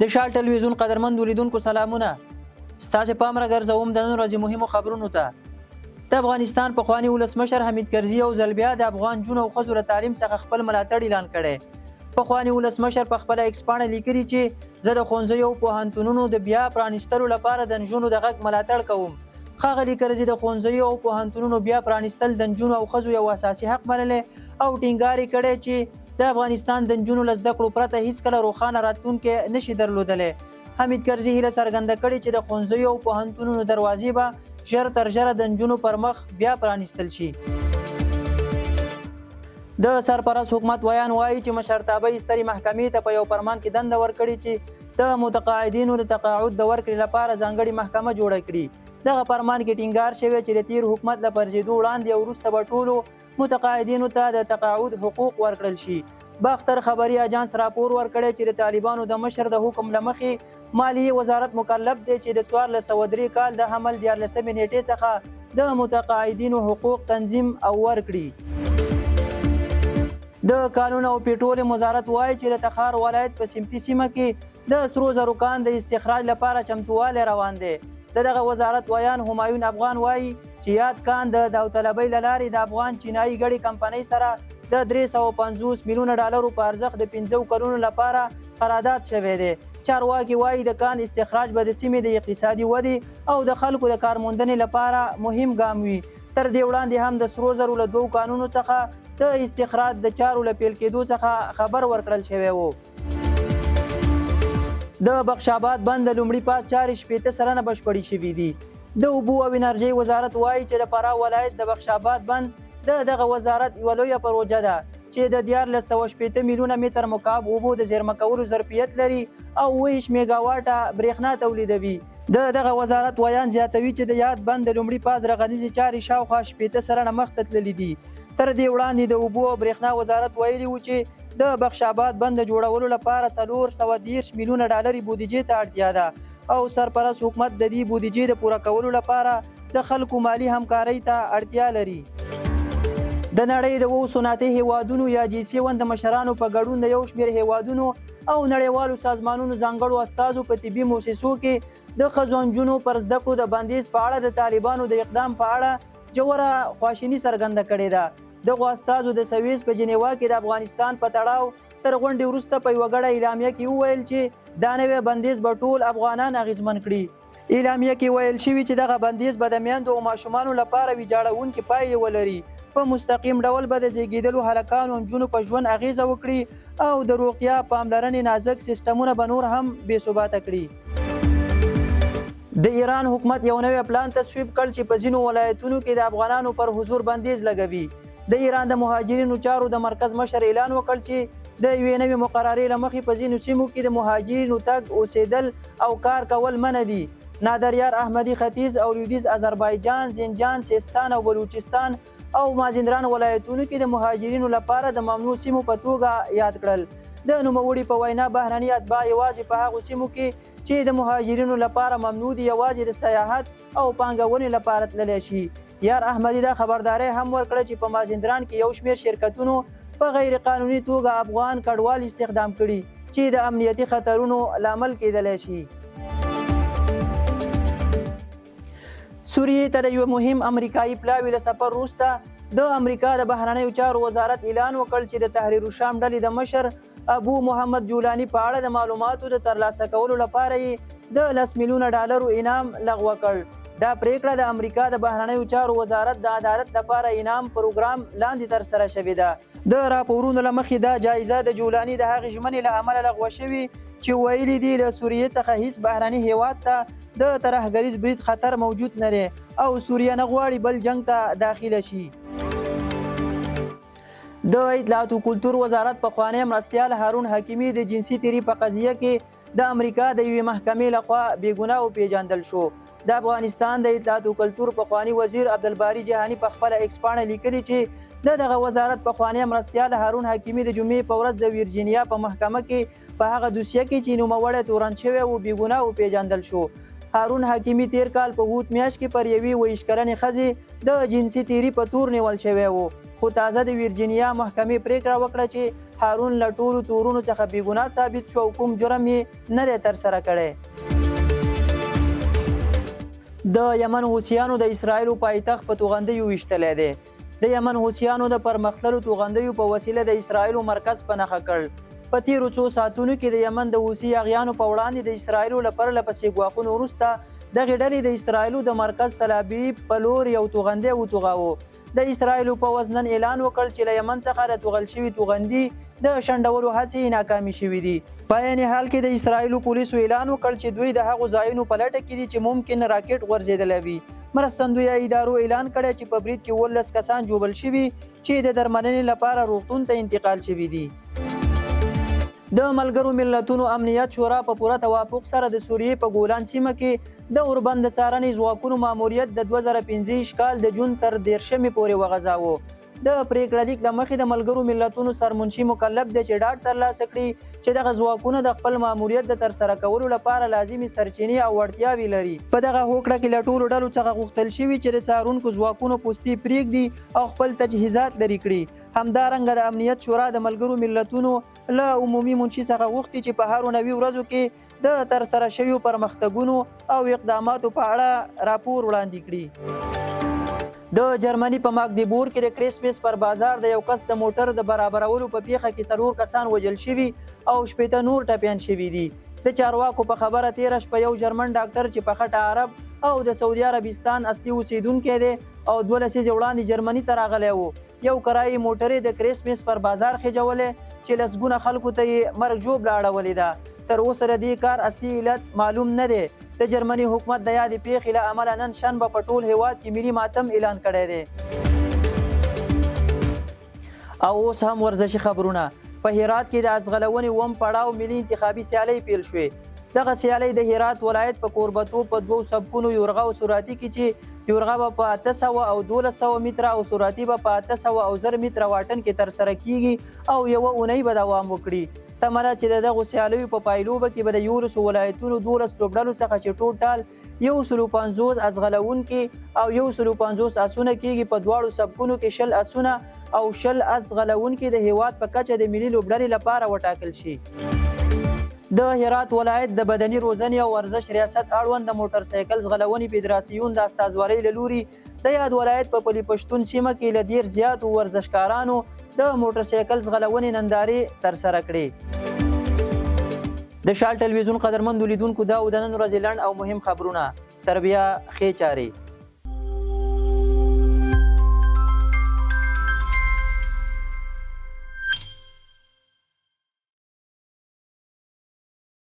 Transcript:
د شال ټلویزیون قدرمند لیدونکو سلامونه. ستاسو پام راګرځوم د نن ورځې مهمو خبرونو ته. د افغانستان پخواني ولسمشر حامد کرزي یو ځل بیا د افغان نجونو او ښځو له تعلیم څخه خپل ملاتړ اعلان کړی. پخواني ولسمشر په خپله ایکس پاڼه لیکلي چې زه د ښوونځیو او پوهنتونونو د بیا پرانیستلو لپاره د نجونو د غږ ملاتړ کوم. ښاغلي کرزي د ښوونځیو او پوهنتونونو بیا پرانیستل د نجونو او ښځو یو اساسي حق بللی او ټینګار یې کړی چې د افغانستان د نجونو له زده کړو پرته هیڅکله روښانه راتلونکی نشي درلودلی. حامد کرزي هیله څرګنده کړې چې د ښوونځیو او پوهنتونونو دروازې به ژر تر ژره د نجونو پر مخ بیا پرانیستل شي. د سرپرست حکومت ویان وایي چې مشرتابه یې سترې محکمې ته په یو فرمان کې دنده ورکړې چې د متقاعدینو د تقاعد د ورکړې لپاره ځانګړې محکمه جوړه کړي. دغه فرمان کې ټینګار شوی چې د تیر حکومت له پرځېدو وړاندې او وروسته به ټولو متقاعدینو ته د تقاعد حقوق ورکړل شي. باختر خبري اژانس راپور ورکړی چې د طالبانو د مشر د حکم له مخې مالیې وزارت مکلف دی چې د 1403 کال د حمل 13مې نیټې څخه د متقاعدینو حقوق تنظیم او ورکړي. د کانونو او پټرولیم وزارت وایي چې د تخار ولایت په سمتي سیمه کې د سرو زرو کان د استخراج لپاره چمتووالی روان دی. د دغه وزارت ویاند همایون افغان وایي چې یاد کان د داوطلبۍ له لارې د افغان چینایي ګډې کمپنۍ سره د 350 میلیونه ډالرو په ارزښت د 5 کلونو لپاره قرارداد شوی دی. چارواکي وایي د کان استخراج به د سیمې د اقتصادي ودې او د خلکو د کارموندنې لپاره مهم ګام وي. تر دې وړاندې هم د سرو زرو له دوو کانونو څخه د استخراج د چارو له پیل کېدو څخه خبر ورکړل شوی و. د بخش آباد بند د لومړي پاس چارې 60% بشپړې شوې دي. د اوبو او انرژۍ وزارت وایي چې د فراه ولایت د بخش آباد بند د دغه وزارت یوه لویه پروژه ده چې د 1360 میلیونه متر مکعب اوبو د زیرمه کولو ظرفیت لري او 27 میګاواټه برېښنا تولیدوي. د دغه وزارت ویاند زیاتوي چې د یاد بند د لومړي پاس رغنیزې چارې شاوخوا 60% مخته تللې دي. تر دې وړاندې د اوبو او برېښنا وزارت ویلي و چې د بخش آباد بند د جوړولو لپاره 430 میلیونه ډالري بودیجې ته اړتیا ده او سرپرست حکومت د دې بودیجې د پوره کولو لپاره د خلکو مالي همکارۍ ته اړتیا لري. د نړۍ د اوو صنعتي هېوادونو یا جي سیون د مشرانو په ګډون د یو شمېر هېوادونو او نړیوالو سازمانونو ځانګړو استازو په طبي موسسو کې د ښځو او نجونو پر زده کړو د بندیز په اړه د طالبانو د اقدام په اړه ژوره خواشیني څرګنده کړې ده. دغو استازو د سویس په جنیوا کې د افغانستان په تړاو تر غونډې وروسته په یوه ګډه اعلامیه کې وویل چې دا نوی بندیز به ټول افغانان اغیزمن کړي. اعلامیه کې ویل شوي چې دغه بندیز به د میندو او ماشومانو لپاره ویجاړونکې پایلې ولري، په مستقیم ډول به د زیږیدلو هلکانو او نجونو په ژوند اغیزه وکړي او د روغتیا پاملرنې نازک سیسټمونه به نور هم بې ثباته کړي. د ایران حکومت یو نوی پلان تصویب کړ چې په ځینو ولایتونو کې د افغانانو پر حضور بندیز لګوي. د ایران د مهاجرینو چارو د مرکز مشر اعلان وکړ چې د یوې نوې مقررې له مخې په ځینو سیمو کې د مهاجرینو تګ، اوسېدل او کار کول منع دي. نادریار احمدي ختیځ او لویدیځ اذربایجان، زنجان، سیستان او بلوچستان او مازندران ولایتونو کې د مهاجرینو لپاره د ممنوع سیمو په توګه یاد کړل. د نوموړي په وینا بهرني اتباع یوازې په هغو سیمو کې چې د مهاجرینو لپاره ممنوع دي یوازې د سیاحت او پانګونې لپاره تللی شي. یار احمدي دا خبرداری هم ورکړ چې په مازندران کې یو شمېر شرکتونو په غیر قانوني توګه افغان کډوال استخدام کړي چې د امنیتي خطرونو لامل کېدلی شي. سوریې ته د یوه مهم امریکایي پلاوي له سفر وروسته د امریکا د بهرنیو چارو وزارت اعلان وکړ چې د تحریر الشام ډلې د مشر ابو محمد جولاني په اړه د معلوماتو د ترلاسه کولو لپاره یې د 10 میلیونه ډالرو انعام لغوه کړ. دا پریکړه د امریکا د بهرنیو چارو وزارت د عدالت لپاره انعام پروګرام لاندې ترسره شوې ده. د راپورونو له مخې دا جایزه د جولاني د هغې ژمنې له امله لغوه شوې چې ویلي دي له سوریې څخه هیڅ بهرني هیواد ته د ترهګریز برید خطر موجود نه دی او سوریه نه غواړي بل جنګ ته داخله شي. د اطلاعاتو کلتور وزارت پخوانی مرستیال هارون حکیمي د جنسي تیري په قضیه کې د امریکا د یوې محکمې لخوا بې ګناه وپېژندل شو. د افغانستان د اطلاعاتو کلتور پخوانی وزیر عبدالباري جهاني په خپله ایکس پاڼه لیکلي چې د دغه وزارت پخوانی مرستیال هارون حکیمي د جمعې په ورځ د ویرجینیا په محکمه کې په هغه دوسیه کې چې نوموړی تورن شوی و، بې ګناه وپېژندل شو. هارون حکیمي تېر کال په حوت میاشت کې پر یوې 27 کلنې ښځې د جنسي تېري په تور نیول شوی و، خو تازه د ویرجینیا محکمې پرېکړه وکړه چې هارون له ټولو تورونو څخه بې ګناه ثابت شو او کوم جرم یې نه دی ترسره کړی. د یمن حوثیانو د اسراییلو پایتخت په توغندیو ویشتلی دی. د یمن حوثیانو د پرمختللو توغندیو په وسیله د اسراییلو مرکز په نښه کړ. په تیرو څو ساعتونو کې د یمن د حوثي یاغیانو په وړاندې د اسراییلو له پرله پسې ګواښونو وروسته دغې ډلې د اسراییلو د مرکز تلابیب په لور یو توغندی وتوغاوه. د اسراییلو پوځ نن اعلان وکړ چې له یمن څخه د توغل شوي توغندي د شنډولو هڅې یې ناکامې شوې دي. په عین حال کې د اسراییلو پولیسو اعلان وکړ چې دوی د هغو ځایونو په لټه کې دي چې ممکن راکټ غورځېدلی وي. مرستندویه ادارو اعلان کړی چې په برید کې 17 کسان ژوبل شوي چې د درملنې لپاره روغتون ته انتقال شوي دي. د ملګرو ملتونو امنیت شورا په پوره توافق سره د سوریې په ګولان سیمه کې د اوربند د څارنې ځواکونو ماموریت د 2025 کال د جون تر 30مې پورې وغځاوه. د پریکړه لیک له مخې د ملګرو ملتونو سرمنشي مکلف دی چې ډاډ ترلاسه کړي چې دغه ځواکونه د خپل ماموریت د ترسره کولو لپاره لازمې سرچینې او وړتیاوې لري. په دغه هوکړه کې له ټولو ډلو څخه غوښتل شوي چې د څارونکو ځواکونو پوستې پریږدي او خپل تجهیزات لرې کړي. همدارنګه د امنیت شورا د ملګرو ملتونو له عمومي منشي څخه غوښتي چې په هرو 90 ورځو کې د ترسره شویو پرمختګونو او اقداماتو په اړه راپور وړاندې کړي. د جرمني په ماګدیبور کې د کریسمس پر بازار د یو کس د موټر د برابرولو په پیښه کې 4 کسان وژل شوي او 60 نور ټپیان شوي دي. د چارواکو په خبره تیره شپه یو جرمن ډاکټر چې په خټه عرب او د سعودي عربستان اصلي اوسیدونکی دی او 2 لسیزې وړاندې جرمني ته راغلی و، یو کرایي موټر یې د کریسمس پر بازار خېژولی چې لسګونه خلکو ته یې مرګ ژوبله اړولې ده. تر اوسه د دې کار اصلي علت معلوم نه دی. د جرمني حکومت د یادې پېښې له امله نن شنبه په ټول هېواد کې ملي ماتم اعلان کړی دی. او اوس هم ورزشي خبرونه. په هرات کې د ازغلونې اووم پړاو ملي انتخابي سیالۍ پیل شوې. دغه سیالۍ د هرات ولایت په کوربتوب په دوو سبکونو یورغه او سرعتي کې چې یورغه به په 800 او 1200 متره او سرعتي به په 800 او 1000 متره واټن کې ترسره کیږي او یوه اونۍ به دوام وکړي. تمه ده چې د دغو سیالیو په پایلوبه کې به د 11 ولایتونو 12 لوبډلو څخه چې ټولټال 150 ازغلوونکي او 150 اسونه کیږي په دواړو سبکونو کې 20 اسونه او 20 اس ځغلوونکي د هیواد په کچه د ملي لوبډلې لپاره وټاکل شي. د هرات ولایت د بدني روزنې او ورزش ریاست اړوند د موټرسایکل ځغلونې فدراسیون د استازولۍ له لوري د یاد ولایت په پلي پښتون سیمه کې له 30 زیاتو ورزشکارانو د موټرسایکل ځغلونې نندارې ترسره کړې. د شال ټلویزیون قدرمندو لیدونکو دا و د نن ورځې لنډ او مهم خبرونه. تر بیا ښې چارې.